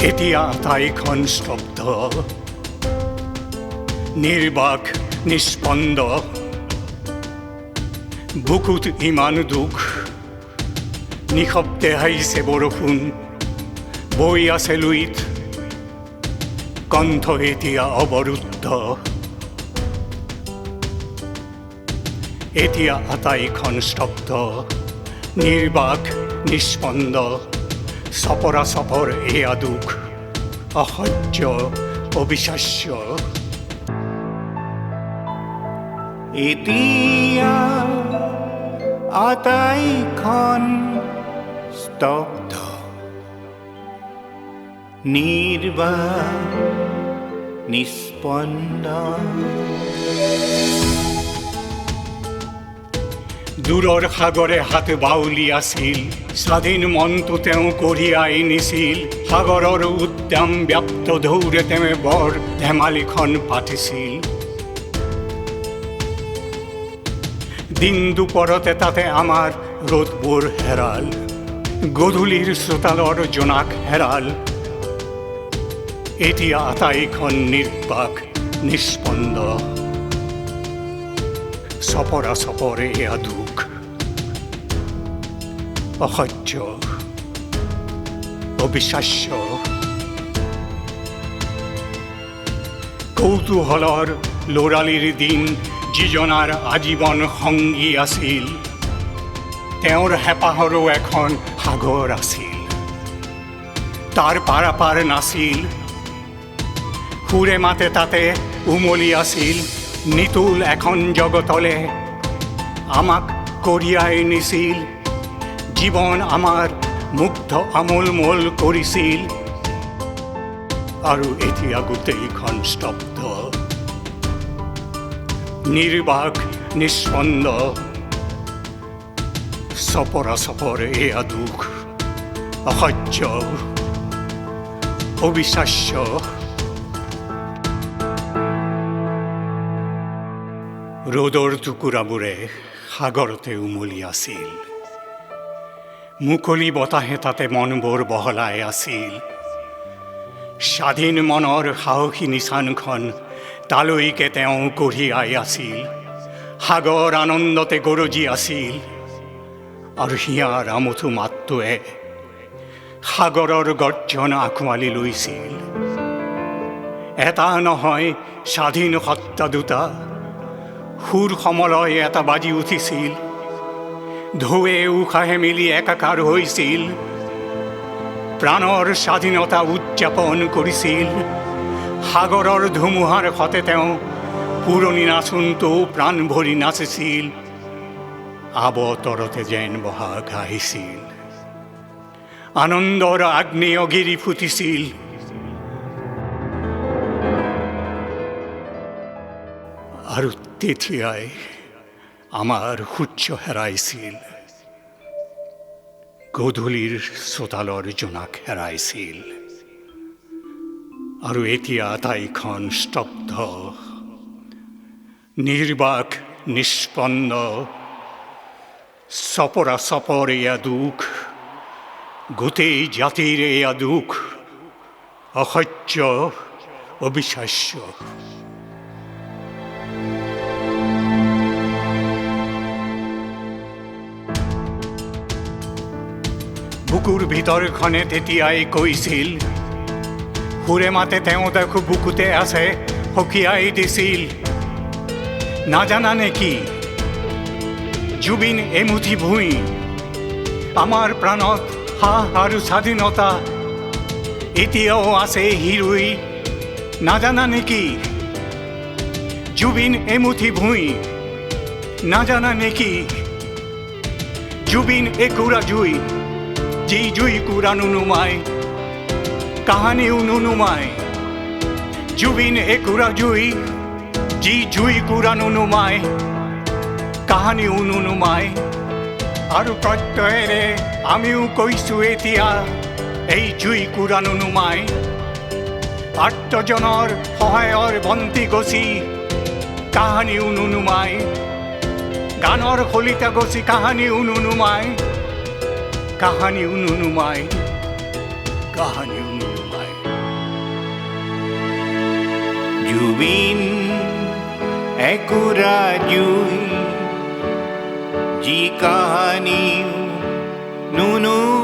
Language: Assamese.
এতিয়া আটাইখন স্তব্ধ, নিৰ্বাক, নিস্পন্দ। বুকুত ইমান দুখ, নিশব্দে আহিছে বৰষুণ, বৈ আছে লুইত। কণ্ঠ এতিয়া অৱৰুদ্ধ। এতিয়া আটাইখন স্তব্ধ, নিৰ্বাক, নিস্পন্দ। চপৰা চপৰ এয়া দুখ, অসহ্য, অবিশ্বাস্য। এতিয়া আটাইখন স্তব্ধ, নিৰ্বাক, নিস্পন্দ। দূৰৰ সাগৰে হাত বাউলি আছিল, স্বাধীন মনটো তেওঁ কঢ়িয়াই নিছিল। সাগৰৰ উদ্দাম ব্যাপ্ত ঢৌৰে তেওঁ বৰ ধেমালিখন পাতিছিল। দিন দুপৰতে তাতে আমাৰ ৰ'দবোৰ হেৰাল, গধূলিৰ চোতালৰ জোনাক হেৰাল। এতিয়া আটাইখন নিৰ্বাক, নিস্পন্দ। চপৰা চপৰে এয়া দুখ, অসহ্য, অবিশ্বাস্য। কৌতূহলৰ ল'ৰালিৰ দিন যিজনাৰ আজীৱন সংগী আছিল, তেওঁৰ হেঁপাহৰো এখন সাগৰ আছিল, তাৰ পাৰাপাৰ নাছিল। সুৰে মাতে তাতে উমলি আছিল, নিতুল এখন জগতলে আমাক কঢ়িয়াই নিছিল। জীৱন আমাৰ মুগ্ধ আমোলমোল কৰিছিল। আৰু এতিয়া গোটেইখন স্তব্ধ, নিৰ্বাক, নিস্পন্দ। চপৰা চপৰ এয়া দুখ, অসহ্য, অবিশ্বাস্য। ৰ'দৰ টুকুৰাবোৰে সাগৰতে উমলি আছিল, মুকলি বতাহে তাতে মনবোৰ বহলাই আছিল। স্বাধীন মনৰ সাহসী নিচানখন তালৈকে তেওঁ কঢ়িয়াই আছিল। সাগৰ আনন্দতে গৰজি আছিল, আৰু হিয়াৰ আমঠু মাতটোৱে সাগৰৰ গৰ্জন আঁকোৱালি লৈছিল। এটা নহয়, স্বাধীন সত্তা দুটা, সুৰ সমলয় এটা বাজি উঠিছিল। ঢৌৱে উশাহে মিলি একাকাৰ হৈছিল, প্ৰাণৰ স্বাধীনতা উদযাপন কৰিছিল। সাগৰৰ ধুমুহাৰ সতে তেওঁ পুৰণি নাচোনটো প্ৰাণ ভৰি নাচিছিল। আবতৰতে যেন বহাগ আহিছিল, আনন্দৰ আগ্নেয়গিৰি ফুটিছিল। আৰু তেতিয়াই আমাৰ সূৰ্য হেৰাইছিল, গধূলিৰ চোতালৰ জোনাক হেৰাইছিল। আৰু এতিয়া আটাইখন স্তব্ধ, নিৰ্বাক, নিস্পন্দ। চপৰা চপৰ এয়া দুখ, গোটেই জাতিৰ এয়া দুখ, অসহ্য, অবিশ্বাস্য। বুকুৰ ভিতৰখনে তেতিয়াই কৈছিল, সুৰে মাতে তেওঁ দেখো বুকুতে আছে, সকীয়াই দিছিল। নাজানা নেকি জুবিন এমুঠি ভূঁই, আমাৰ প্ৰাণত সাহ আৰু স্বাধীনতা এতিয়াও আছে হিৰুই। নাজানা নেকি জুবিন এমুঠি ভূঁই, নাজানা নেকি জুবিন একুৰা জুই, যি জুই কুৰা নুনুমাই, কাহানিও নুনুমাই। জুবিন একুৰা জুই, যি জুই কুৰা নুনুমাই, কাহানিও নুনুমাই। আৰু প্ৰত্যয়েৰে আমিও কৈছোঁ এতিয়া, এই জুই কুৰা নুনুমাই। আৰ্তজনৰ সহায়ৰ বন্তি গছি কাহানিও নুনুমাই, গানৰ শলিতা গছি কাহানিও নুনুমাই, কাহানিও নুনুমাই, কাহানিও নুনুমাই। জুবিন একুৰা জুই, যি কাহানিও নুনুমায়।